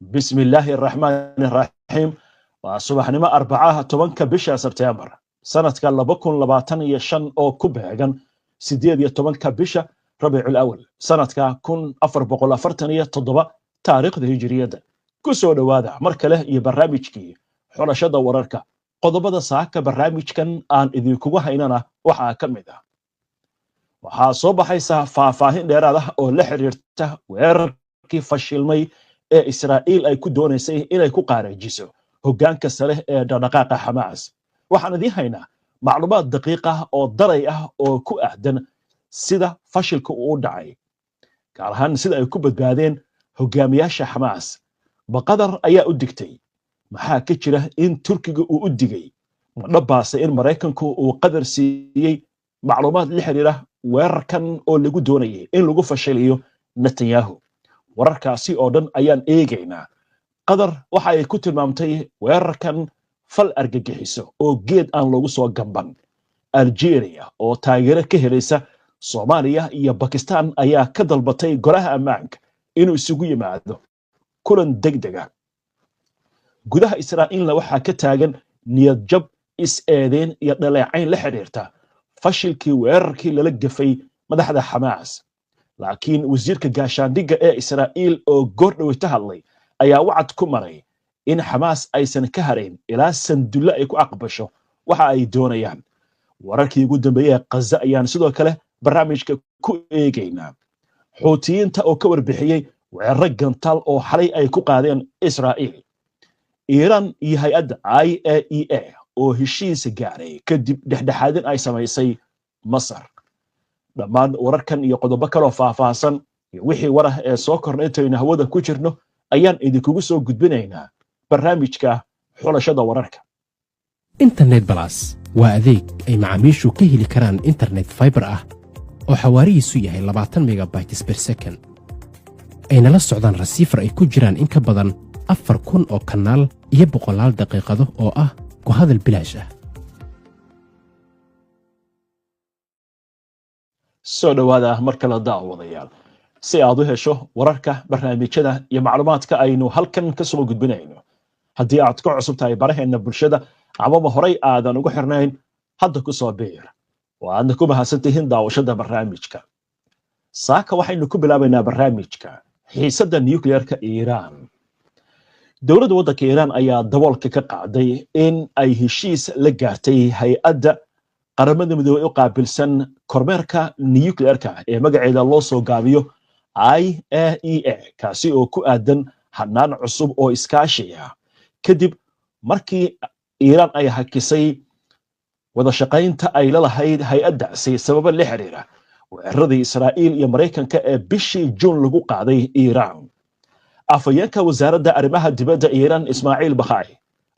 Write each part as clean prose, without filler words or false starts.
Bismi illaahi araxmaani araxiim. Waa subaxnimo Arbacaha, 10-ka bisha Sebteembar sanadka 2025, oo ku beegan 18-ka bisha Rabiicul Awal sanadka 1447 taariikhda Hijiriyadda. Ku soo dhowaada mar kale iyo barnaamijkii Xulashada Wararka. Qodobada saaka barnaamijkan aan idinkugu haynana waxaa ka mid ah: waxaa soo baxaysa faahfaahin dheeraad ah oo la xiriirta weerarkii fashilmay ee Israa'iil ay ku doonaysay inay ku qaarajiso hoggaanka sare ee dhaqdhaqaaqa Xamaas. Waxaan idiin haynaa macluumaad daqiiq ah oo daray ah oo ku aadan sida fashilka uu u dhacay, gaar ahaan sida ay ku badbaadeen hogaamiyaasha Xamaas. Baqadar ayaa u digtay. Maxaa ka jira in Turkiga uu u digay? Ma dhabaase in Maraykanku uu Qadar siiyey macluumaad la xiriira weerarkan oo lagu doonayay in lagu fashiliyo Netanyahu? Wararkaasi oo dhan ayaan eegaynaa. Qatar waxa ay ku tilmaamtay weerarkan fal argagixiso oo geed aan loogu soo gamban. Algeria oo taageero ka helaysa Soomaaliya iyo Bakistan ayaa ka dalbatay Golaha Ammaanka inuu isugu yimaado kulan deg dega. Gudaha Israa'iilna waxaa ka taagan niyad jab, is-eedeyn iyo dhaleecayn la xidhiirta fashilkii weerarkii lala gafay madaxda Xamaas. Laakiin wasiirka gaashaandhigga ee Israa'iil oo goordhowe ka hadlay ayaa wacad ku maray in Xamaas aysan ka harayn ilaa sandulle ay ku aqbasho waxa ay doonayaan. Wararkii ugu dambeeyey ee Qaza ayaan sidoo kale barnaamijka ku eegaynaa. Xuutiyiinta oo ka warbixiyey weeraro gantaal oo xalay ay ku qaadeen Israa'iil. Iiraan iyo hay-adda IAEA oo heshiis gaaray kadib dhexdhexaadin ay samaysay Masar. Dhammaan wararkan iyo qodobo kaloo faahfaahsan iyo wixii warah ee soo kordha intaynu hawada ku jirno ayaan idinkugu soo gudbinaynaa barnaamijka Xulashada Wararka. Internet Plus waa adeeg ay macaamiishu ka heli karaan internet fiber ah oo xawaarihiisu yahay 20 megabytes per second, ayna la socdaan receiver ay ku jiraan in ka badan 4000 oo kanaal iyo boqolaal daqiiqado oo ah ku hadal bilaash ah. Soo dhowaada mar kale, daawadayaal. Si aad u hesho wararka, barnaamijyada iyo macluumaadka aynu halkan ka soo gudbinayno, haddii aad ka cusub tahay baraheenna bulshada amaba horay aadan ugu xirnayn, hadda ku soo biir. Oo aadna ku mahadsan tihiin daawashada barnaamijka. Saaka waxaynu ku bilaabaynaa barnaamijka xiisadda nuclearka Iiraan. Dowladda waddanka Iiraan ayaa daboolka ka qaaday in ay heshiis la gaartay hay-adda Qaramada Midoobey u qaabilsan kormeerka nuclearka ee magaceeda loo soo gaabiyo IAEA, kaasi oo ku aadan hanaan cusub oo iskaashi ah, kadib markii Iiraan ay hakisay wada shaqaynta ay la lahayd hay-addaasi sababo la xiriira weeraradii Israa'iil iyo Maraykanka ee bishii Juun lagu qaaday Iiraan. Afhayeenka Wasaaradda Arrimaha Dibadda Iiraan, Ismaaciil Bakhaai,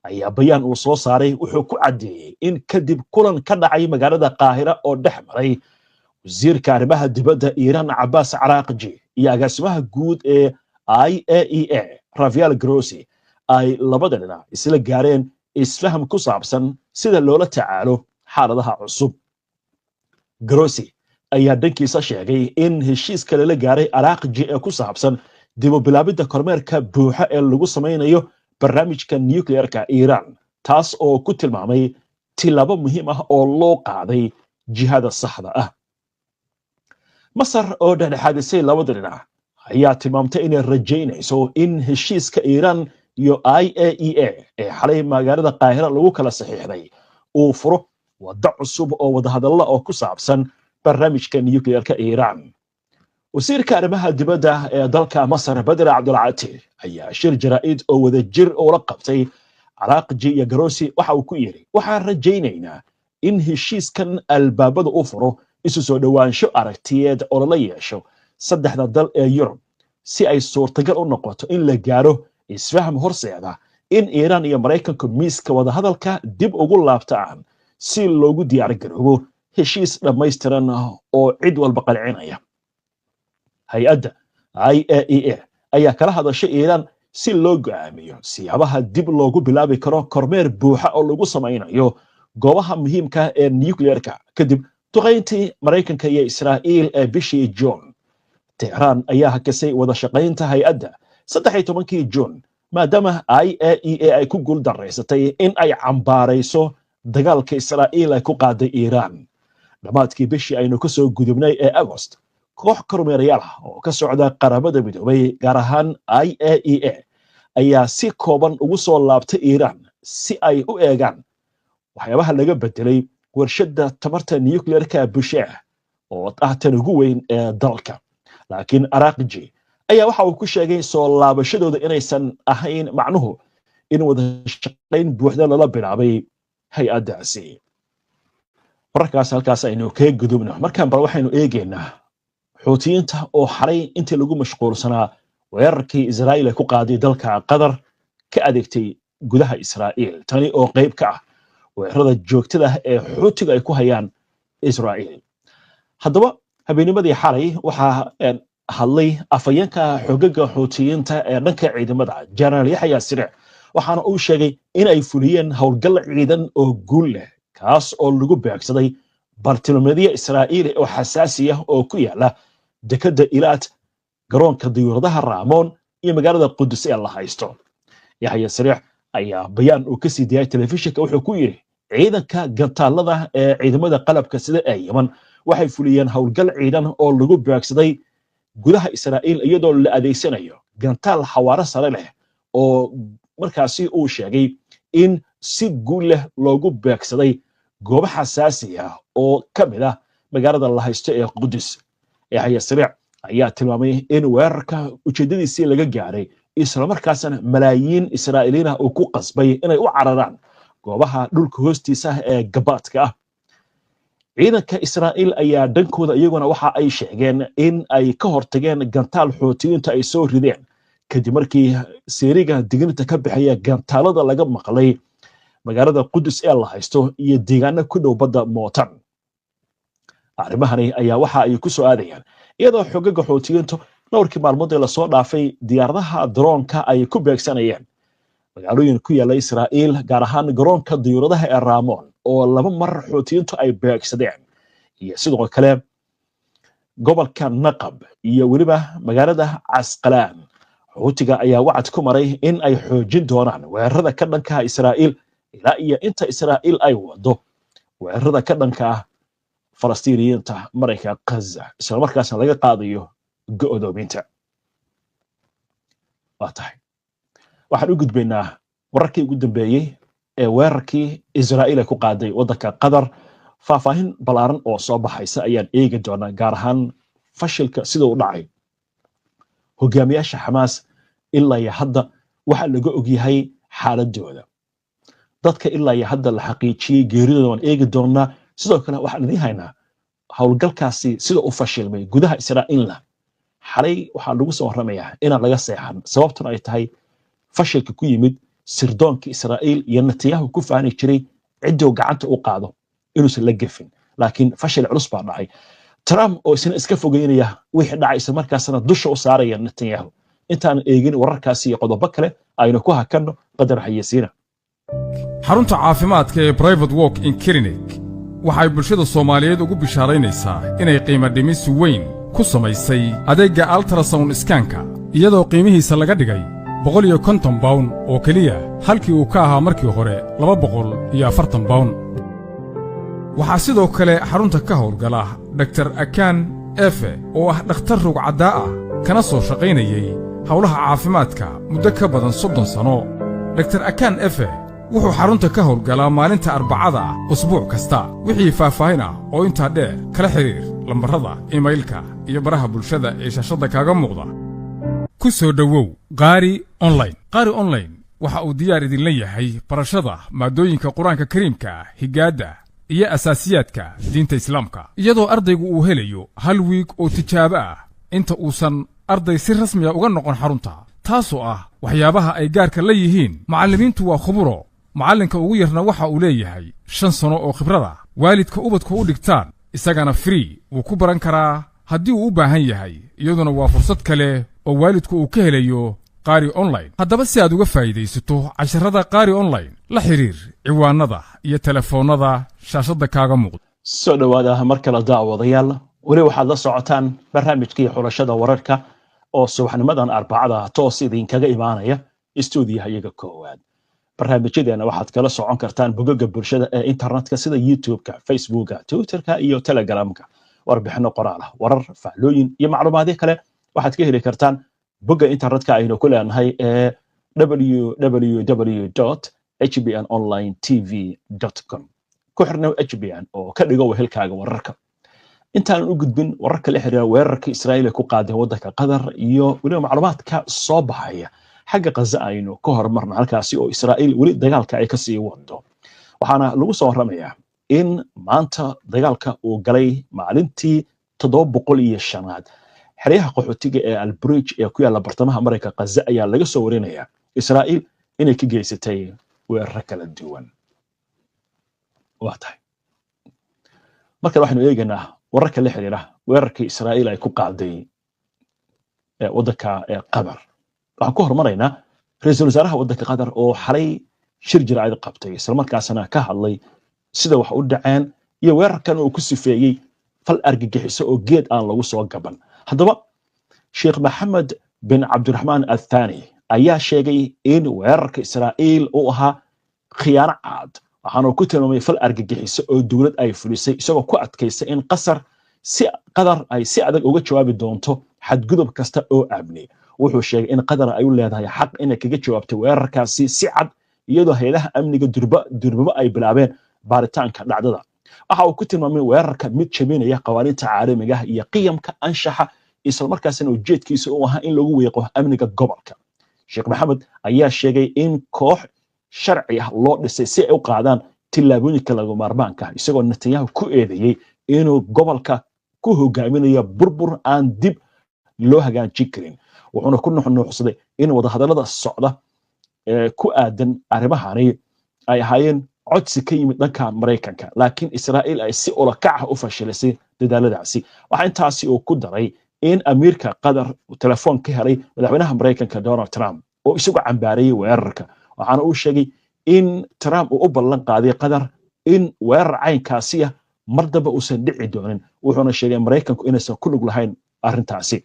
ayaa bayaan uu soo saaray wuxuu ku caddeeyey in kadib kulan ka dhacay magaalada Qaahira oo dhex maray wasiirka arrimaha dibadda Iiraan Cabaas Caraaqji iyo agaasimaha guud ee IAEA Rafael Grossi, ay labada dhinac isla gaareen isfaham ku saabsan sida loola tacaalo xaaladaha cusub. Grossi ayaa dhankiisa sheegay in heshiiska lala gaaray Araaqji ee ku saabsan dib u bilaabidda kormeerka buuxa ee lagu samaynayo barnaamijka nuclearka Iiraan, taas oo ku tilmaamay tilaabo muhiim ah oo loo qaaday jihada saxda ah. Masar oo dhexdhexaadisay labada dhinac ayaa tilmaamtay inay rajaynayso in heshiiska Iiraan iyo IAEA ee xalay magaalada Qaahira lagu kala saxiixday uu furo waddo cusub oo wadahadalla oo ku saabsan barnaamijka nuclearka Iiraan. Wasiirka arrimaha dibadda ee dalka Masar, Badr Cabdulcati, ayaa shir jaraa'id oo wadajir ula qabtay Caraaqji iyo Garosi waxa uu ku yidhi: "Waxaan rajaynaynaa in heshiiskan albaabada u furo isu soo dhowaansho aragtiyeed oo lala yeesho saddexda dal ee Yurub, si ay suurtagal u noqoto in la gaaro isfaham horseeda in Iiraan iyo Maraykanku miiska wadahadalka dib ugu laabtaan, si loogu diyaar garoobo heshiis dhammaystiran oo cid walba qancinaya." Hay-adda IAEA ayaa kala hadashay Iiraan si loo go'aamiyo siyaabaha dib loogu bilaabi karo kormeer buuxa oo lagu samaynayo goobaha muhiimka ee nuclearka kadib duqayntii Maraykanka iyo Israa'iil ee bishii Juun. Tehraan ayaa hakisay wada shaqaynta hay-adda 13-kii Juun. Maadaama IAEA ay ku guul daraysatay in ay cambaarayso dagaalka Israa'iil ay ku qaaday Iiraan dhammaadkii bishii aynu ka soo gudubnay ee Agost, koox kormeerayaal ah oo ka socda Qaramada Midoobay, gaar ahaan IAEA, ayaa si kooban ugu soo laabtay Iiraan si ay u eegaan waxyaabaha laga bedelay warshadda tamarta nuclearka Bushehr, oo ah tan ugu weyn ee dalka. Laakiin Araghchi ayaa waxa uu ku sheegay soo laabashadooda inaysan ahayn macnuhu in wada shaqayn buuxda lala bilaabay hay-addaasi. Wararkaas halkaas aynu kaga gudubno. Markaan bal waxaynu eegaynaa Xuutiyiinta oo xalay intii lagu mashquulsanaa weerarkii Israa'iil ay ku qaaday dalka Qatar ka adeegtay gudaha Israa'iil, tani oo qayb ka ah weerarada joogtada ah ee Xuutiga ay ku hayaan Israa'iil. Haddaba habeennimadii xalay waxaa hadlay afhayeenka xogaga Xuutiyiinta ee dhanka ciidamada, Jenaraal Yaxya Sariic, waxaana uu sheegay in ay fuliyeen howlgal ciidan oo guul leh, kaas oo lagu beegsaday bartilmaameedyo Israa'iili oo xasaasi ah oo ku yaala dekedda Ilaat, garoonka diyuuradaha Raamoon iyo magaalada Qudus ee la haysto. Yaxya Sariic ayaa bayaan uu kasii daayay telefishinka wuxuu ku yidhi: "Ciidanka gantaalada ee ciidamada qalabka sida ee Yeman waxay fuliyeen howlgal ciidan oo lagu beegsaday gudaha Israa'iil, iyadoo la adeegsanayo gantaal xawaaro sare leh, oo markaasi uu sheegay in si guul leh loogu beegsaday goobo xasaasi ah oo ka mid ah magaalada la haysto ee Qudus." Yaxya Sariic ayaa tilmaamay in weerarka ujeeddadiisii laga gaaray, islamarkaasna malaayiin Israa'iiliin ah uu ku qasbay inay u cararaan goobaha dhulka hoostiisa ee gabaadka ah. Ciidanka Israa'iil ayaa dhankooda iyaguna waxa ay sheegeen in ay ka hortageen gantaal Xuutiyiinta ay soo rideen, kadib markii seeriga digninta ka bixiya gantaalada laga maqlay magaalada Qudus ee la haysto iyo deegaano ku dhow badda Mootan. Arrimahani ayaa waxa ay ku soo aadayaan iyadoo xogaga Xuutiyiintu dhowrkii maalmood ee lasoo dhaafay diyaaradaha daroonka ay ku beegsanayeen magaalooyin ku yaala Israa'iil, gaar ahaan garoonka diyuuradaha ee Raamoon oo laba mar Xuutiyiintu ay beegsadeen, iyo sidoo kale gobolka Naqab iyo weliba magaalada Casqalaan. Xuutiga ayaa wacad ku maray in ay xoojin doonaan weerarada ka dhanka ah Israa'iil ilaa iyo inta Israa'iil ay wado weerarada ka dhanka ah Falastiiniyiinta marayka Ghaza, islamarkaasna laga qaadayo go'doominta. Waa tahay, waxaan u gudbaynaa wararkii ugu dambeeyey ee weerarkii Israa'iil ay ku qaaday waddanka Qatar. Faahfaahin ballaaran oo soo baxaysa ayaan eegi doonaa, gaar ahaan fashilka sida u dhacay, hogaamiyaasha Xamaas ilaa iyo hadda waxaa laga ogyahay xaaladooda, dadka ilaa iyo hadda la xaqiijiyey geeridooda waan eegi doonaa. Sidoo kale waxaan idiin haynaa howlgalkaasi sida u fashilmay. Gudaha Israa'iilna xalay waxaa lagu soo warramayaa inaan laga seexan, sababtuna ay tahay fashilka ku yimid sirdoonka Israa'iil iyo Netanyahu ku faani jiray cidduu gacanta u qaado inuusan la gefin, laakiin fashil culus baa dhacay. Trump oo isna iska fogeynaya wixii dhacay, isla markaasna dusha u saaraya Netanyahu. Intaan eegin wararkaasi iyo qodobo kale, aynu ku hakanno qadar xayeysiina. Xarunta caafimaadka ee Private Walk in Clinic waxay bulshada Soomaaliyeed ugu bishaaraynaysaa inay qiimo dhimis weyn ku samaysay adeegga ultrasound scan-ka, iyadoo qiimihiisa laga dhigay £150 oo keliya, halkii uu ka ahaa markii hore £240. Waxaa sidoo kale xarunta ka howlgala Dhaktar Akaan Efe, oo ah dhakhtar rugcaddaa ah, kana soo shaqaynayey howlaha caafimaadka muddo ka badan 30 sanno. Dhaktar Akaan Efe wuxuu xarunta ka howlgalaa maalinta Arbacada ah usbuuc kasta. Wixii faahfaahin ah oo intaa dheer, kala xidhiir lambarrada, email-ka iyo baraha bulshada ee shaashadda kaaga muuqda. Ku soo dhowow Qaari Online. Qaari Online waxa uu diyaar idinla yahay barashada maaddooyinka Qur-aanka Kariimka, higaadda iyo asaasiyaadka diinta Islaamka, iyadoo ardaygu uu helayo hal wiig oo tijaabo ah inta uusan arday si rasmiya uga noqon xarunta, taasoo ah waxyaabaha ay gaarka la yihiin. Macallimiintu waa khuburo. Macallinka ugu yarna waxa uu leeyahay 5 sano oo khibrad ah. Waalidka ubadku u dhigtaan isagana free wuu ku baran karaa haddii uu u baahan yahay. Iyaduna waa fursad kale oo waalidku uu ka helayo Qaari Online. Haddaba si aad uga faa'iidaysato casharrada Qaari Online, la xidhiir ciwaannada iyo telefoonnada shaashadda kaaga muuqda. Soo dhowaada mar kale, daawadayaal. Weli waxaad la socotaan barnaamijkii xulashada wararka oo subaxnimadan Arbacada toos idinkaga imaanaya. Istuudiyaha iyaga koowaad, barnaamijyadeena waxaad kala socon kartaan bogaga bulshada ee internetka sida YouTube-ka, Facebooka, Twitterka iyo Telegramka. Warbixino qoraal ah, warar, faallooyin iyo macluumaadyo kale waxaad ka heli kartaan bogga internetka aynu ku leenahay ee www.hbnonlinetv.com. Ku xirnow HBN oo ka dhigo wehelkaaga wararka. Intaanan u gudbin wararka la xiriira weerarka Israa'iil ay ku qaadeen waddanka Qatar iyo weliba macluumaadka soo baxaya xagga Qaza, aynu ka horumarno halkaasi oo Israa'iil weli dagaalka ay kasii wado. Waxaana lagu soo warramayaa in maanta dagaalka uu galay maalintii 705aad. Xeryaha qaxootiga ee Al-Bureij ee ku yaalla bartamaha Marayka Qaza ayaa laga soo warinayaa Israa'iil inay ka geysatay weeraro kala duwan. Waa tahay, markale waxaynu eegaynaa wararka la xiriira weerarkii Israa'iil ay ku qaaday waddanka Qatar. Waxaan ku horumaraynaa ra-iisul wasaaraha waddanka Qatar oo xalay shir jiraacid qabtay, islamarkaasna ka hadlay sida wax u dhaceen iyo weerarkan uu ku sifeeyey fal argagixiso oo geed aan lagu soo gaban. Haddaba, Sheekh Maxamed bin Cabdiraxmaan Athani ayaa sheegay in weerarka Israa'iil uu ahaa khiyaano cad, waxaana ku tilmaamay fal argagixiso oo dowlad ay fulisay, isagoo ku adkaysa in Qasar si Qatar ay si adag uga jawaabi doonto xadgudub kasta oo amni. Wuxuu sheegay in Qatar ay u leedahay xaq inay kaga jawaabto weerarkaasi si cad, iyadoo hay-adaha amniga durba durbaba ay bilaabeen baaritaanka dhacdada. Waxa uu ku tilmaamay weerarka mid jabinaya qawaaniinta caalamiga ah iyo qiyamka anshaxa, islamarkaasina ujeedkiisa uu ahaa in lagu wiiqo amniga gobolka. Sheekh Maxamed ayaa sheegay in koox sharci ah loo dhisay si ay u qaadaan tillaabooyinka lagu maarmaanka, isagoo Netanyahu ku eedeeyey inuu gobolka ku hogaaminayo burbur aan dib loo hagaajin karin. Wuxuuna ku nuxnuuxsaday in wadahadallada socda ee ku aadan arrimahani ay ahaayeen codsi ka yimid dhanka Maraykanka, laakiin Israa'iil ay si ulakac ah u fashilisay dadaaladaasi. Waxaa intaasi uu ku daray in amiirka Qatar uu telefoon ka helay madaxweynaha Maraykanka Donald Trump oo isagu cambaareeyey weerarka, waxaana uu sheegay in Trump uu u ballan qaaday Qatar in weerar caynkaasi ah mar dambe uusan dhici doonin, wuxuuna sheegay Maraykanku inaysan ku lug lahayn arrintaasi.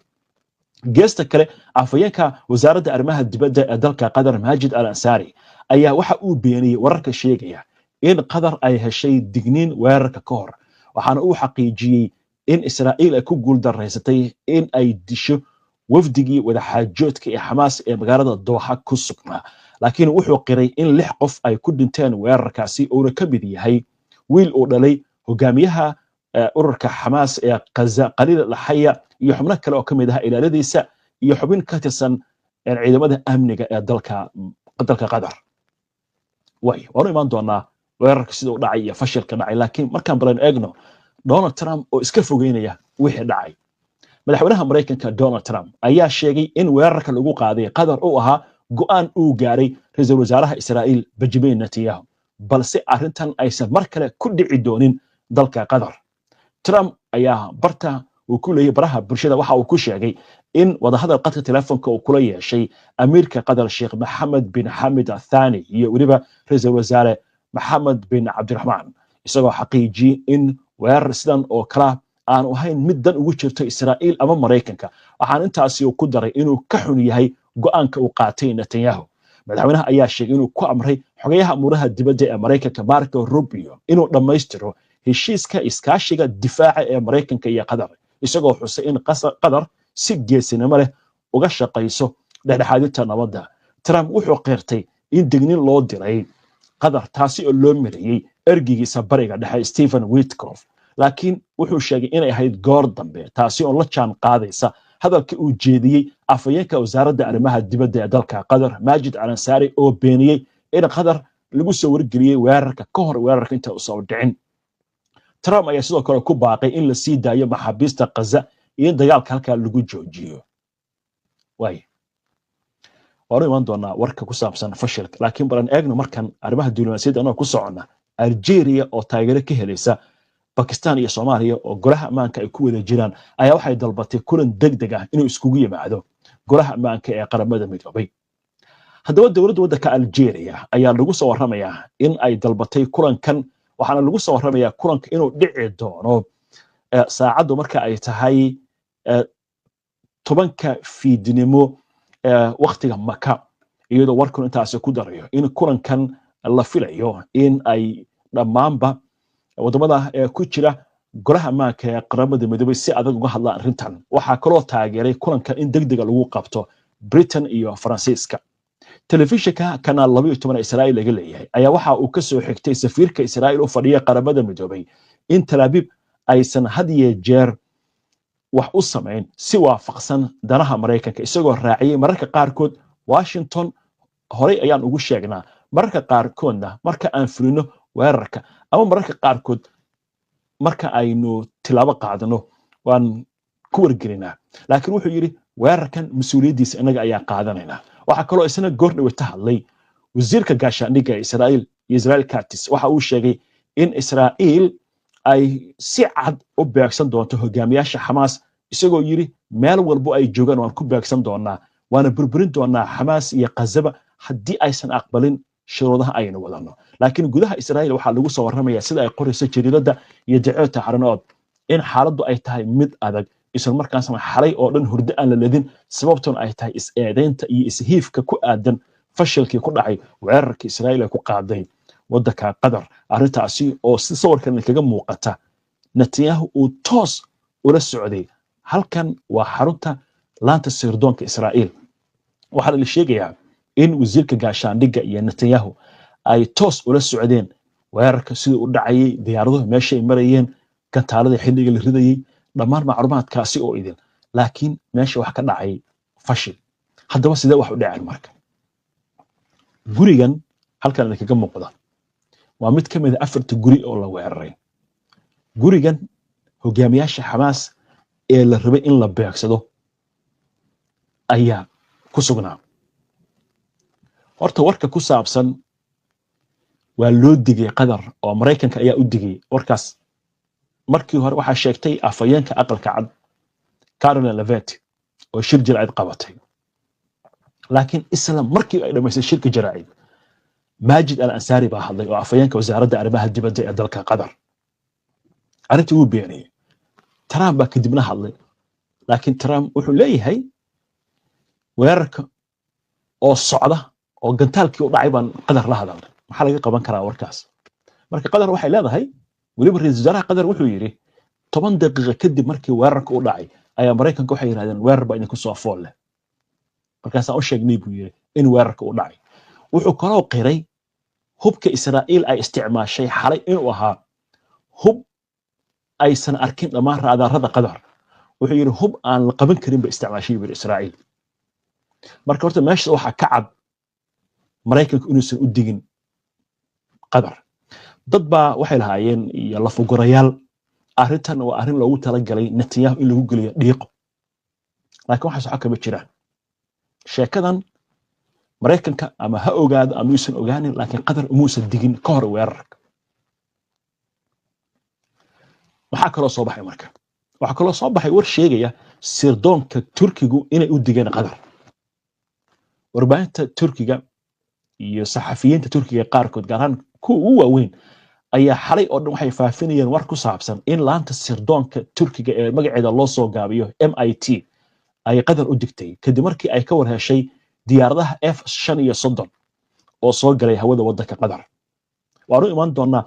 Geesta kale, afhayeenka wasaaradda arrimaha dibadda ee dalka Qatar, Maajid Al Ansari, ayaa waxa uu beeniyey wararka sheegaya in Qatar ay heshay digniin weerarka ka hor, waxaana uu xaqiijiyey in Israa'iil ay ku guuldaraysatay in ay disho wafdigii wadaxaajoodka ee Xamaas ee magaalada Dooxa ku sugnaa, laakiin wuxuu qiray in lix qof ay ku dhinteen weerarkaasi, uuna ka mid yahay wiil uu dhalay hogaamiyaha ururka Xamaas ee Qaza, Khaliil Laxaya, iyo xubno kale oo ka mid ah ilaaladiisa iyo xubin ka tirsan ciidamada amniga ee dalka Qatar. Way waanu imaan doonaa weerarka sida u dhacay iyo fashilka dhacay, laakiin markaan balaynu eegno Donald Trump oo iska fogeynaya wixii dhacay. Madaxweynaha Maraykanka Donald Trump ayaa sheegay in weerarka lagu qaaday Qatar uu ahaa go'aan uu gaaray ra-iisul wasaaraha Israa'iil Benjamin Netanyahu, balse arrintan aysan mar kale ku dhici doonin dalka Qatar. Trump ayaa barta uu ku leeyay baraha bulshada waxa uu ku sheegay in wadahadal qadka telefoonka uu kula yeeshay amiirka Qatar Sheekh Maxamed bin Xamid Athani iyo weliba ra-iisul wasaare Maxamed bin Cabdiraxmaan, isagoo xaqiijiyey in weerar sidan oo kala aanu ahayn mid dan ugu jirto Israa'iil ama Maraykanka. Waxaan intaasi uu ku daray inuu ka xun yahay go'aanka uu qaatay Netanyahu. Madaxweynaha ayaa sheegay inuu ku amray xogayaha amuuraha dibadda ee Maraykanka Marco Rubio inuu dhammaystiro heshiiska iskaashiga difaaca ee Maraykanka iyo Qatar, isagoo xusay in Qatar si geesinimo leh uga shaqayso dhexdhexaadinta nabadda. Trump wuxuu qirtay in digniin loo diray Qatar, taasi oo loo mariyey ergigiisa Bariga Dhexe Stephen Witkoff, laakiin wuxuu sheegay inay ahayd goor dambe, taasi oo la jaan qaadaysa hadalkii uu jeediyey afhayeenka wasaaradda arrimaha dibadda ee dalka Qatar, Maajid Al Ansaari, oo beeniyey in Qatar lagu soo wargeliyey weerarka ka hor weerarka inta uusan dhicin. Trump ayaa sidoo kale ku baaqay in la sii daayo maxaabiista Qaza iyo in dagaalka halkaa lagu joojiyo. Waay, waanu imaan doonaa warka ku saabsan fashilka, laakiin balan eegno markan arrimaha diblomaasiyadda anoo ku soconna. Algeria oo taageero ka helaysa Bakistan iyo Soomaaliya oo golaha ammaanka ay ku wada jiraan ayaa waxay dalbatay kulan deg deg ah inuu iskugu yimaado golaha ammaanka ee Qaramada Midoobay. Haddaba, dowladda waddanka Algeria ayaa lagu soo warramayaa in ay dalbatay kulankan, waxaana lagu soo warramayaa kulanka inuu dhici doono saacaddu marka ay tahay 10-ka fiidnimo waktiga Maka. Iyadoo warkun intaasi ku darayo in kulankan la filayo in ay dhammaanba waddamada ee ku jira Golaha Ammaanka ee Qaramada Midoobay si adag uga hadlaan arrintan. Waxaa kaloo taageeray kulankan in degdega lagu qabto Britain iyo Faransiiska. Telefishinka Kanaal 12 Israa'iil laga leeyahay ayaa waxa uu ka soo xigtay safiirka Israa'iil u fadhiya Qaramada Midoobay in Tel Aviv aysan had iyo jeer wax u samayn si waafaqsan danaha Maraykanka, isagoo raaciyey: "Mararka qaarkood Washington horey ayaan ugu sheegnaa, mararka qaarkoodna marka aan fulino weerarka ama mararka qaarkood marka aynu tilaabo qaadano waan ku wargelinaa." Laakiin wuxuu yidhi weerarkan mas-uuliyaddiisa innaga ayaa qaadanaynaa. Waxaa kaloo isna goordhowe ta hadlay wasiirka gaashaandhigga ee Israa'iil, Israel Katz. Waxa uu sheegay in Israa'iil ay si cad u beegsan doonto hogaamiyaasha Xamaas, isagoo yidhi: "Meel walbo ay joogaan waan ku beegsan doonaa, waana burburin doonaa Xamaas iyo Qazaba haddii aysan aqbalin shuruudaha aynu wadano." Laakiin gudaha Israa'iil waxaa lagu soo warramaya, sida ay qorayso jariidada iyo Yediot Ahronot, in xaaladdu ay tahay mid adag, isla markaasna xalay oo dhan hurdo aan la ledin, sababtuna ay tahay is-eedaynta iyo ishiifka ku aadan fashilkii ku dhacay weerarka Israa'iil ay ku qaaday waddanka Qatar. Arrintaasi oo si sawirkan kaga muuqata Netanyahu uu toos ula socday. Halkan waa xarunta laanta sirdoonka Israa'iil. Waxaana la sheegayaa in wasiirka gaashaandhigga iyo Netanyahu ay toos ula socdeen weerarka siduu u dhacayay, diyaaraduhu meeshay marayeen, gantaalada xilliga la ridayey, dhammaan macluumaadkaasi oo idin. Laakiin meesha wax ka dhacay fashil. Haddaba sidee wax u dhaceen? Marka gurigan halkan idinkaga muuqda waa mid ka mid a afarta guri oo la weeraray. Gurigan hogaamiyaasha Xamaas ee la rabay in la beegsado ayaa ku sugnaa. Horta warka ku saabsan waa loo digay Qatar oo Maraykanka ayaa u digay, warkaas markii hore waxaa sheegtay afhayeenka Aqalka Cad, Karoline Leavitt, oo shir jaraa'id qabatay. Laakiin isla markii ay dhamaysay shirka jaraa'id, Maajid Al Ansaari baa hadlay, oo afhayeenka Wasaaradda Arrimaha Dibadda ee dalka Qatar. Arrintii wuu beeniyey. Trump baa kadibna hadlay, laakiin Trump wuxuu leeyahay weerarka oo socda oo gantaalkii u dhacay baan Qatar la hadalnay. Maxaa laga qaban karaa warkaas? Marka Qatar waxay leedahay, weliba ra-iisul wasaaraha Qatar wuxuu yidhi 10 daqiiqo kadib markii weerarka u dhacay ayaa Maraykanka waxay yidhahdeen weerar baa idinku soo fool leh, markaasaan u sheegnay, buu yidhi, in weerarka u dhacay. Wuxuu kaloo qiray hubka Israa'iil ay isticmaashay xalay inuu ahaa hub aysan arkin dhammaan raadaarada Qatar. Wuxuu yidhi hub aan la qaban karin ba isticmaashay, buu yidhi, Israa'iil. Marka horta meesha waxaa ka cad Maraykanku inuusan u digin Qatar. Dad baa waxay lahaayeen iyo lafugurayaal arrintan waa arrin loogu talagalay Netanyahu in lagu geliyo dhiiqo, laakiin waxaas waxa kama jiraan. Sheekadan Maraykanka ama ha ogaado ama yuusan ogaanin, laakiin Qatar umuusan digin ka hor weerarka. Maxaa kaloo soo baxay? Marka waxaa kaloo soo baxay war sheegaya sirdoonka Turkigu inay u digeen Qatar. Warbaahinta Turkiga iyo saxafiyiinta Turkiga qaarkood, gaar ahaan kuwa ugu waaweyn, ayaa xalay oo dhan waxay faafinayeen war ku saabsan in laanta sirdoonka Turkiga ee magaceeda loo soo gaabiyo MIT ay Qatar u digtay kadib markii ay ka war heshay diyaaradaha F-35 oo soo galay hawada waddanka Qatar. Waanu imaan doonaa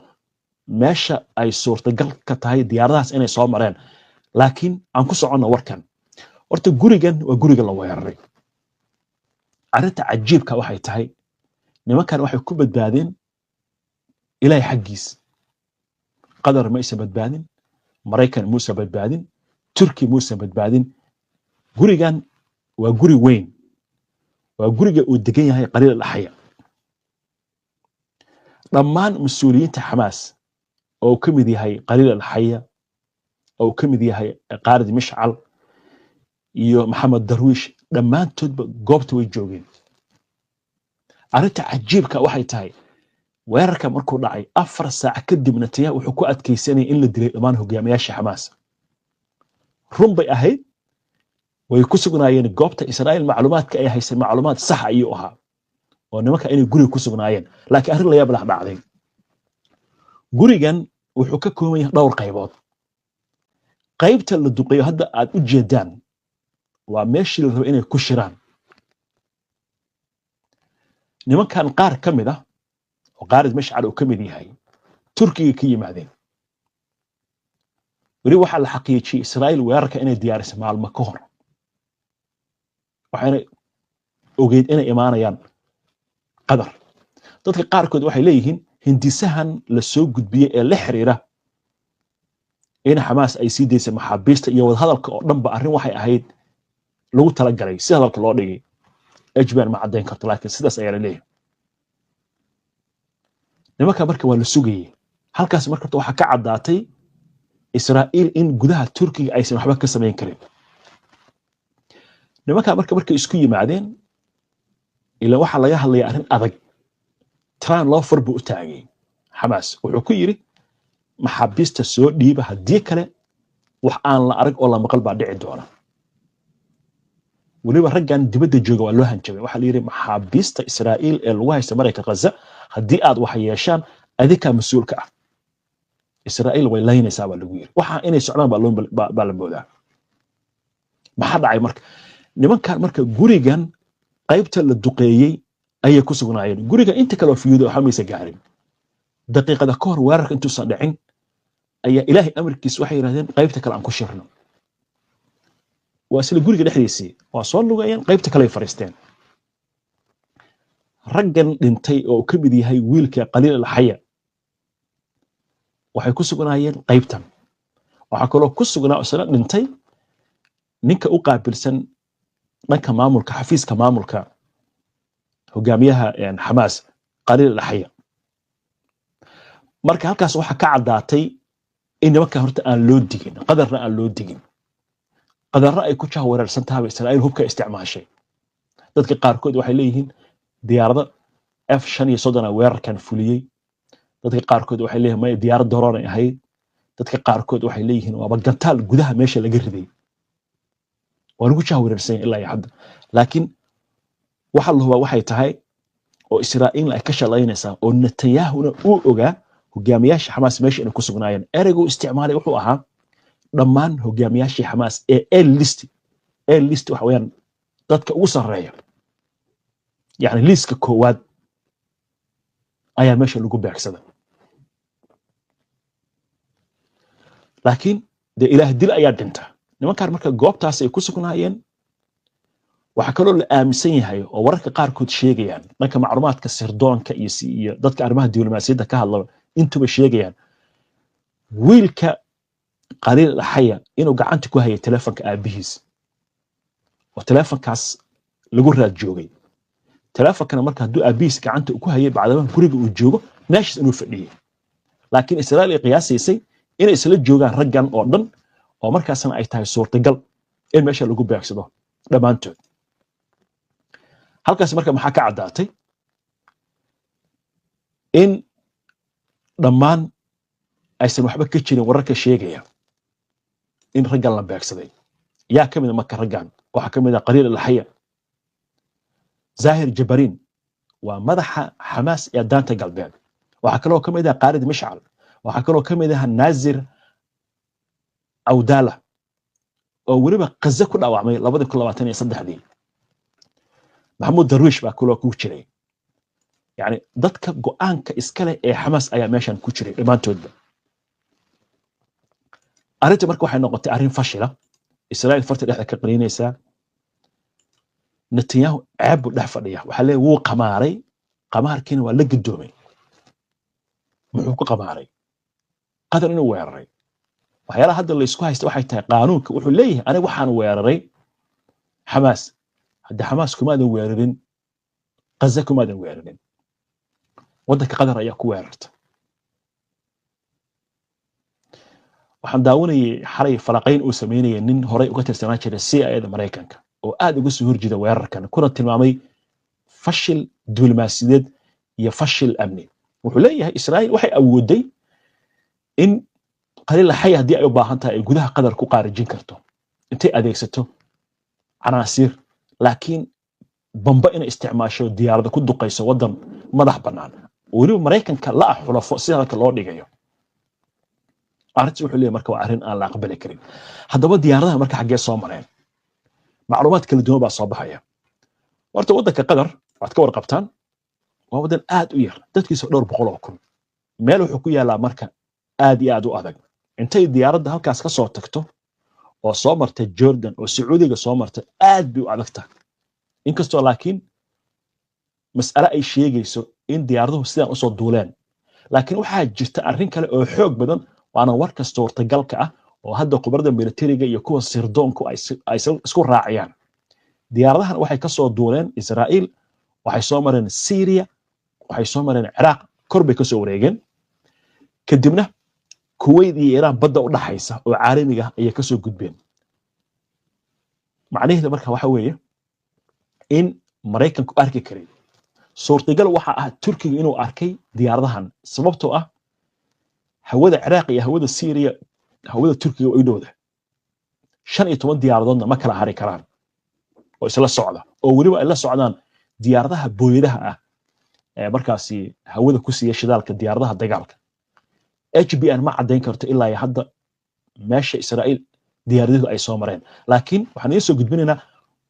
meesha ay suurtagal ka tahay diyaaradahaas inay soo mareen, laakiin aan ku soconno warkan. Horta gurigan waa guriga la weeraray. Arrinta cajiibka waxay tahay nimankan waxay ku badbaadeen Ilaahay xaggiis. Qatar ma aysan badbaadin, Maraykan muusan badbaadin, Turki muusan badbaadin. Gurigan waa guri weyn, waa guriga uu degan yahay Khaliil Alxaya. Dhammaan mas-uuliyiinta Xamaas oo uu ka mid yahay Khaliil Alxaya, oo uu ka mid yahay Khaalid Mishcal iyo Maxamed Darwiish, dhammaantoodba goobta way joogeen. Arrinta cajiibka waxay tahay weerarka markuu dhacay 4 saac kadib, Netanyahu wuxuu ku adkaysanayay in la dilay dhammaan hogaamiyaasha Xamaas. Run bay ahayd, way ku sugnaayeen goobta. Israa'iil macluumaadka ay haysay macluumaad sax ayuu ahaa oo nimanka inay guriga ku sugnaayeen. Laakiin arrin la yaab lah dhacday. Gurigan wuxuu ka kooban yahay dhowr qaybood. Qaybta la duqeeyo hadda aad u jeedaan waa meeshii la rabo inay ku shiraan. Nimankan qaar ka mid ah oo Qaalid Mashcal uu ka mid yahay Turkiga ka yimaadeen. Weli waxaa la xaqiijiyey Israa'iil weerarka inay diyaarisay maalmo ka hor, waxayna ogeyd inay imaanayaan Qatar. Dadka qaarkood waxay leeyihiin hindisahan la soo gudbiyey ee la xiriira in Xamaas ay sii daysay maxaabiista iyo wadahadalka oo dhanba arrin waxay ahayd lagu talagalay. Si hadalka loo dhigay ejban ma caddayn karto, laakiin sidaas ayaa la leeyahay. Nimanka marka waa la sugayey halkaas. Marka horta waxaa ka caddaatay Israa'iil in gudaha Turkiga aysan waxba ka samayn karin. Nimanka marka markay isku yimaadeen, ila waxaa laga hadlaya arrin adag, Trump loo far buu u taagay Xamaas. Wuxuu ku yidhi: "Maxaabiista soo dhiiba, haddii kale wax aan la arag oo la maqal baa dhici doona." Weliba raggan dibadda jooga waa loo hanjabay. Waxaa la yidhi: "Maxaabiista Israa'iil ee lagu haysta marayka Ghaza haddii aad wax yeeshaan, adinkaa mas-uulka ah, Israa'iil way laynaysaa," baa lagu yidhi. Waxa inay socdaan baa la moodaa. Maxaa dhacay marka? Nimankan marka gurigan qaybta la duqeeyey ayay ku sugnaayeen. Guriga inta kale oo fiyuuda waxba maysa gaarin. Daqiiqada ka hor weerarka intuusan dhicin ayaa Ilaahay amarkiis waxay yidhahdeen: "Qaybta kale aan ku shirno." Waa isla guriga dhexdiisii, waa soo lugayeen, qaybta kale ay fariisteen. Raggan dhintay oo uu ka mid yahay wiilka Qaliil Alxaya waxay ku sugnaayeen qaybtan. Waxaa kaloo ku sugnaa, isna dhintay, ninka u qaabilsan dhanka maamulka, xafiiska maamulka hogaamiyaha Xamaas, Qaliil Alxaya. Marka halkaas waxaa ka caddaatay in nimanka horta aan loo digin, Qadarna aan loo digin, Qadarna ay ku jahwareersan tahaba Israa'iil hubka isticmaashay. Dadka qaarkood waxay leeyihiin diyaarado F-35 a weerarkan fuliyey. Dadka qaarkood waxay leeyihiin maya, diyaarad drone ay ahayd. Dadka qaarkood waxay leeyihiin waaba gantaal gudaha meesha laga riday. Waa lagu jahwareersan yahay ilaa iyo hadda, laakiin waxa la hubaa waxay tahay oo Israa'iilna ay ka shalaynaysaa oo Netanyahuna uu ogaa hogaamiyaasha Xamaas meesha inay ku sugnaayeen. Ereygu isticmaalay wuxuu ahaa dhammaan hogaamiyaashii Xamaas ee A list. A list waxa weeyaan dadka ugu sarreeya, yacni liiska koowaad ayaa meesha lagu beegsaday. Laakiin dee Ilaah dil ayaa dhinta. Nimankaan marka goobtaas ay ku sugnaayeen. Waxaa kaloo la aaminsan yahay oo wararka qaarkood sheegayaan, dhanka macluumaadka sirdoonka iyo dadka arrimaha diblomaasiyadda ka hadlaba intuba sheegayaan, wiilka Qaliil Alxaya inuu gacanta ku hayay telefonka aabihiis oo telefonkaas lagu raad joogay. Telefonkana marka hadduu aabihiis gacanta ku hayay, bacdama guriga uu joogo, meeshaas inuu fadhiyey, laakiin Israa'iil ay qiyaasaysay inay isla joogaan raggan oo dhan, oo markaasna ay tahay suurtagal in meesha lagu beegsado dhammaantood. Halkaas marka maxaa ka caddaatay? In dhammaan aysan waxba ka jirin wararka sheegaya in raggan la beegsaday. Yaa ka mid a marka raggan? Waxaa ka mid ah Qaliil Alxaya, Zahir Jabarin, waa madaxa Xamaas ee Daanta Galbeed. Waxaa kaloo ka mid ah Qaalid Mishcal. Waxaa kaloo ka mid ah Naazir Awdala oo weliba Qaza ku dhaawacmay 2023-dii. Maxamuud Darwiish baa kaloo ku jiray. Yani dadka go'aanka iskale ee Xamaas ayaa meeshan ku jiray dhammaantoodba. Arrinta marka waxay noqotay arrin fashila. Israa'iil farta dhexda ka qaniinaysaa. Netanyahu ceeb buu dhex fadhiya. Waxaa leeyahay wuu qamaaray, qamaarkiina waa la gadoomay. Muxuu ku qamaaray? Qatar inuu weeraray. Waxyaalaha hadda la isku haysta waxay tahay qaanuunka. Wuxuu leeyahay: "Aniga waxaan weeraray Xamaas." Hadda Xamaas kumaadan weerarin Gaza, kumaadan weerarin, waddanka Qatar ayaa ku weerarta. Waxaan daawanayay xalay falaqayn uu sameynayay nin horey uga tirsanaa jiray CIA da Maraykanka oo aad uga soo horjeeda weerarkan, kuna tilmaamay fashil diblomaasiyadeed iyo fashil amni. Wuxuu leeyahay Israa'iil waxay awooday in Qaliil Xay haddii ay u baahan tahay ay gudaha Qatar ku qaarijin karto intay adeegsato canaasiir, laakiin bamba inay isticmaasho, diyaarada ku duqayso waddan madax bannaan, weliba Maraykanka la ah xulafo, sida halka loo dhigayo arrintaas, wuxuu leeyahay marka waa arrin aan la aqbali karin. Haddaba diyaaradaha marka xaggee soo mareen? Macluumaad kala duwan baa soo baxaya. Horta waddanka Qatar waad ka warqabtaan. Waa waddan aad u yar, dadkiisa dhowr boqol oo kun. Meel wuxuu ku yaalaa marka aad iyo aad u adag. Intay diyaaradda halkaas ka soo tagto oo soo marta Jordan oo Sacuudiga soo marta, aad bay u adag tahay. Inkastoo laakiin mas'ale ay sheegayso in diyaaraduhu sidaan usoo duuleen, laakiin waxaa jirta arrin kale oo xoog badan, waana warka suurtagalka ah oo hadda khubarada militariga iyo kuwa sirdoonku ay isku raacayaan. Diyaaradahan waxay ka soo duuleen Israa'iil, waxay soo mareen Syria, waxay soo mareen Ciraaq, kor bay ka soo wareegeen, kadibna Kuwait iyo Iiraan badda u dhaxaysa oo caalamiga ah ayay kasoo gudbeen. Macnaheedu marka waxa weeye in Maraykanku arki karay. Suurtagal waxa ah Turkiga inuu arkay diyaaradahan, sababtoo ah hawada Ciraaq iyo hawada Syria hawada Turkiga way dhowda. 15 diyaaradoodna ma kala hari karaan oo isla socda, oo weliba ay la socdaan diyaaradaha booyadaha ah ee markaasi hawada ku siiya shidaalka diyaaradaha dagaalka. HBN ma caddayn karto ilaa hadda meesha Israa'iil diyaaraduhu ay soo mareen, laakiin waxaan idiin soo gudbinaynaa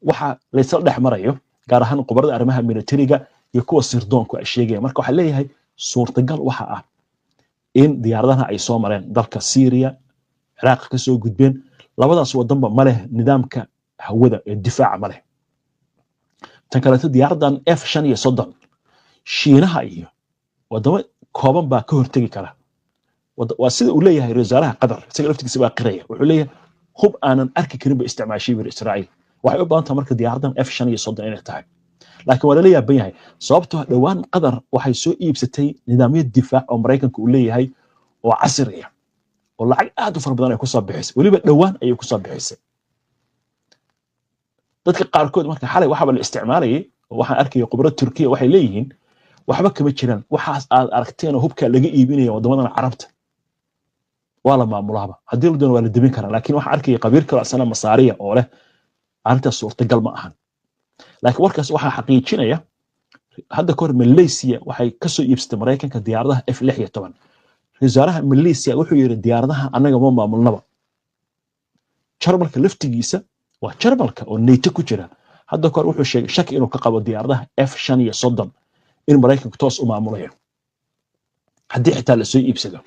waxa laysla dhex marayo, gaar ahaan khubarada arrimaha militariga iyo kuwa sirdoonku ay sheegayaan. Marka waxaa leeyahay suurtagal waxa ah in diyaaradaha ay soo mareen dalka Syria, Ciraaq ka soo gudbeen. Labadaas wadanba ma leh nidaamka hawada ee difaaca, ma leh. Tan kaleeto, diyaaradan F-35 Shiinaha iyo wadamo kooban baa ka hortegi kara. Waa sida uu leeyahay ra wasaaraha Qatar, isaga laftigiisa baa qiraya. Wuxuu leeyahay hub aanan arki karin ba isticmaashay bir Israa'iil. Waxay u badan tahay marka diyaaradan F-35 inay tahay, laakiin waa lala yaaban yahay, sababtoo dhowaan Qatar waxay soo iibsatay nidaamyo difaac oo Maraykanka uu leeyahay oo casri ah oo lacag aad u fara badan ay kusoo bixisay. Weliba dhowaan ayay kusoo bixisay. Dadka qaarkood marka xalay waxaaba la isticmaalayay oo waxaan arkaya khubro Turkiya waxay leeyihiin waxba kama jiraan waxaas aad aragteen oo hubka laga iibinaya waddamadan Carabta, waa la maamulaaba, haddii la doono waa la debin karaa. Laakiin waxaan arkaya qabiil kaloo asana Masaariya oo leh arrintaas suurtagal ma ahan. Laakiin warkaas waxaa xaqiijinaya hadda kahor Malaysia waxay kasoo iibsatay Maraykanka diyaaradaha F-16. Wasaaraha Malaysia wuxuu yidhi diyaaradaha annaga ma maamulnaba. Jarmalka laftigiisa, waa Jarmalka oo NATO ku jira, hadda kahor wuxuu sheegay shaki inuu ka qabo diyaaradaha F-35 in Maraykanku toos u maamulayo haddii xitaa lasoo iibsado.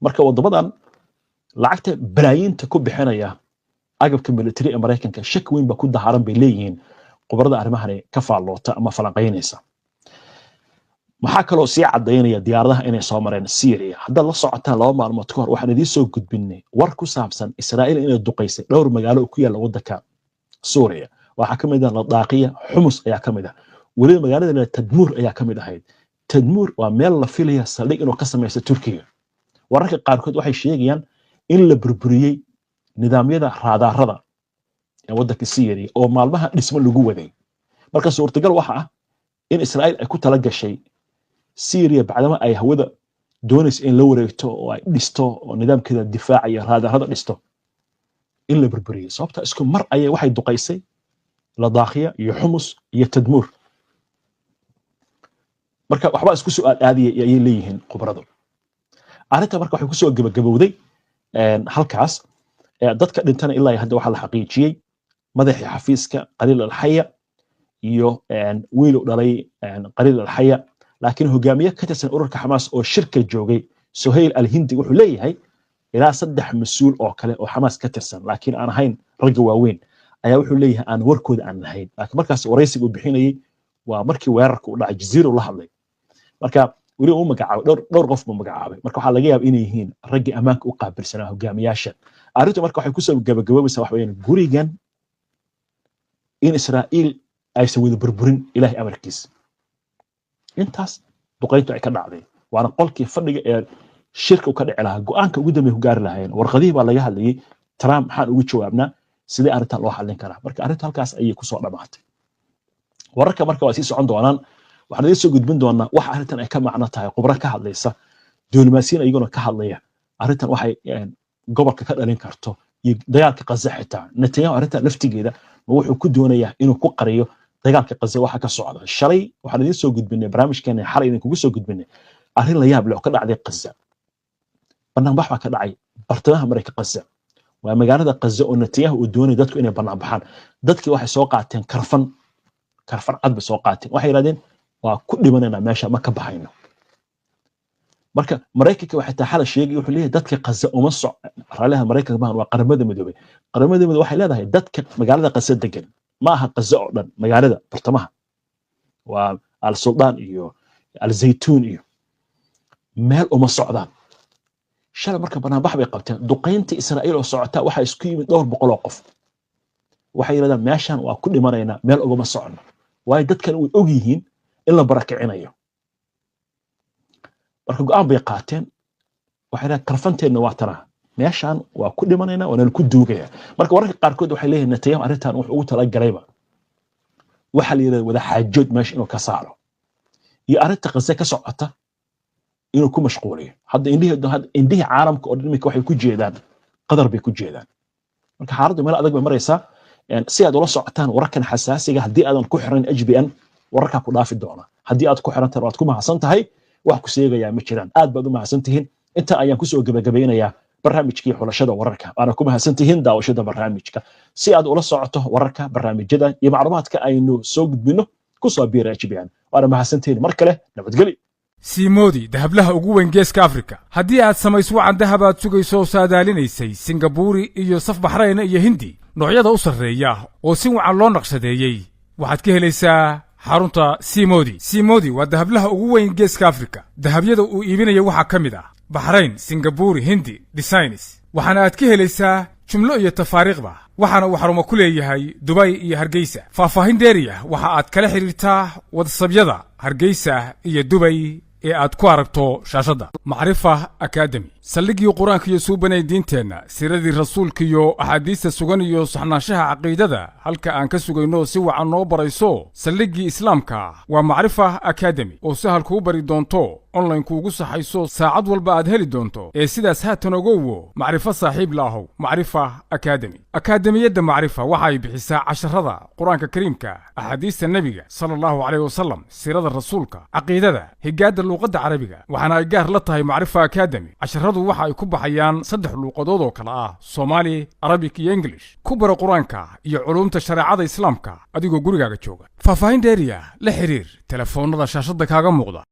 Marka waddamadan lacagta balaayiinta ku bixinaya agabka military ee Maraykanka, shaki weyn baa ku daharan, bay leeyihiin khubarada arrimahani ka faalloota ama falanqaynaysa. Maxaa kaloo sii caddaynaya diyaaradaha inay soo mareen Syria? Haddaad la socotaan, 2 maalmood ka hor waxaan idiin soo gudbinay war ku saabsan Israa'iil inay duqaysay dhowr magaalo oo ku yaalla waddanka Suuriya. Waxaa ka mid ah Ladaaqiya, Xumus ayaa ka mid ah, weliba magaalada la Tadmuur ayaa ka mid ahayd. Tadmuur waa meel la filaya saldhig inuu ka samaysto Turkiga. Wararka qaarkood waxay sheegayaan in la burburiyey nidaamyada raadaarada ee waddanka Syria oo maalmaha dhismo lagu waday. Marka suurtagal waxa ah in Israa'iil ay ku tala gashay Syria, bacdama ay hawada doonayso in la wareegto oo ay dhisto oo nidaamkeeda difaaca iyo raadarada dhisto, in la burburiyey, sababta isku mar ayay waxay duqaysay Ladaakiya iyo Xumus iyo Tadmuur. Marka waxbaa isku soo aadaadiyay ayay leeyihiin khubaradu. Arrinta marka waxay kusoo gebagabowday halkaas. Dadka dhintana ilaa hadda waxaa la xaqiijiyey madaxii xafiiska Qaliil Alxaya iyo wiil u dhalay Qaliil Alxaya. Laakiin hogaamiye ka tirsan ururka Xamaas oo shirka joogay, Sohayl Alhindi, wuxuu leeyahay ilaa 3 mas-uul oo kale oo Xamaas ka tirsan, laakiin aan ahayn ragga waaweyn, ayaa wuxuu leeyahay aan warkooda aan lahayn. Laakiin markaas waraysiga uu bixinayay waa markii weerarka u dhacay, Jaziira la hadlay. Marka weli uu magacaabay dhowr qof buu magacaabay. Marka waxaa laga yaaba inay yihiin raggii ammaanka u qaabilsanaa hogaamiyaasha. Arrintu marka waxay kusoo gabagaboobaysaa waxa weeyaan gurigan in Israa'iil aysan wada burburin Ilaahay amarkiis. Intaas duqayntu ay ka dhacday waana qolkii fadhiga ee shirka u ka dhici lahaa, go'aanka ugu dambeey ku gaari lahaayeen. Warqadihii baa laga hadlayay, Trump maxaan ugu jawaabnaa, sidee arrintan loo xallin karaa. Marka arrintu halkaas ayay kusoo dhammaatay. Wararka marka waa sii socon doonaan. Waxaan idiin soo gudbin doonaa waxa arrintan ay ka macno tahay, khubro ka hadlaysa, diblomaasiyiin iyaguna ka hadlaya arrintan waxay gobolka ka dhalin karto iyo dagaalka Qaza. Xitaa Netanyahu arrintan laftigeeda ma wuxuu ku doonayaa inuu ku qariyo dagaalka Qaza waxa ka socda? Shalay waxaan idiin soo gudbinay barnaamijkeena, xalay idinkugu soo gudbinay arrin la yaab leh oo ka dhacday Qaza. Banaanbax baa ka dhacay bartamaha marayka Qaza, waa magaalada Qaza oo Netanyahu uu doonay dadku inay banaanbaxaan. Dadkii waxay soo qaateen karfan, karfan cad bay soo qaateen. Waxay yidhahdeen Waa ku dhimanaynaa meesha, ma ka baxayno. Marka Maraykanka waxay taa xala sheegay, wuxuu leeyahay dadka Qaza uma soc raaliha. Maraykanka maahan, waa Qaramada Midoobay. Qaramada Midoobay waxay leedahay dadka magaalada Qaza degan, ma aha Qaza oo dhan, magaalada bartamaha waa Al Suldaan iyo Al Zaytuun iyo meel uma socdaan. Shalay marka banaanbax bay qabteen, duqaynta Israa'iil oo socota waxaa isku yimid dhowr boqol oo qof. Waxay yidhahdaan meeshan waa ku dhimanaynaa, meel ugama socono, waayo dadkan way og yihiin in la barakicinayo. Marka go'aan bay qaateen, waxay yidhahdeen karfanteenna waa tanaa, meeshan waa ku dhimanaynaa, waana laku duugaya. Marka wararka qaarkood waxay leeyihin Netanyahu arrintan wuxuu ugu talagalayba waxa la yidhahda wada xaajood meesha inuu ka saaro iyo arrinta Qaze ka socota inuu ku mashquuliyo. Hadda indhihii caalamka oo dhan iminka waxay ku jeedaan Qadar bay ku jeedaan. Marka xaaladdu meel adag bay maraysaa. Si aad ula socotaan wararkan xasaasiga, haddii aadan ku xiran HBN, wararkaa ku dhaafi doona. Haddii aad ku xiran tahay, waad ku mahadsan tahay, wax ku seegayaa ma jiraan. Aad baad u mahadsan tihiin. Inta ayaan kusoo gebagabeynayaa barnaamijkii xulashada wararka, waana ku mahadsan tihiin daawashada barnaamijka. Si aad ula socoto wararka, barnaamijyada iyo macluumaadka aynu soo gudbino, kusoo biira HBN. Waana mahadsantihiin mar kale, nabadgeli. Siimoodi, dahablaha ugu weyn Geeska Afrika. Haddii aad samayso wacan dahab aad sugayso oo saadaalinaysay, Singabuuri iyo saf Baxrayna iyo Hindi, noocyada u sarreeya oo si wacan loo naqshadeeyey, waxaad ka helaysaa xarunta Simodi. Simodi waa dahablaha ugu weyn Geeska Afrika. Dahabyada uu iibinaya waxaa ka mid ah Baxrayn, Singabuuri, Hindi designs, waxaana aad ka helaysaa jumlo iyo tafaariikhba. Waxaana uu xarumo ku leeyahay Dubay iyo Hargeysa. Faahfaahin dheeriya waxa aad kala xidhiirtaa WhatsAppyada Hargeysa iyo Dubay ee aad ku aragto shaashadda. Macrifa Academy, saldhiggii Qur-aanka iyo suubanay diinteenna, siiradii rasuulka iyo axaadiista sugan iyo saxnaanshaha caqiidada, halka aan ka sugayno si wacan noo barayso saldhiggii Islaamka waa Macrifa Academy, oo sahal kuu bari doonto, online kuugu saxayso, saacad walba aad heli doonto. Ee sidaas haatan ogowo, Macrifo saaxiib la ahow, Macrifa Academy. Akaademiyadda Macrifa waxa ay bixisaa casharada Qur-aanka Kariimka, axaadiista Nebiga sala Allahu caleyh wasalam, siirada rasuulka, caqiidada, higaadda luuqadda Carabiga. Waxaana ay gaar la tahay Macrifa Academy. Casharadu waxa ay ku baxayaan saddex luuqadood oo kale ah Soomaali, Arabik iyo English. Ku baro Qur-aanka iyo culuumta shareecada Islaamka adigoo gurigaaga jooga. Faahfaahin dheeriya la xiriir telefoonnada shaashadda kaaga muuqda.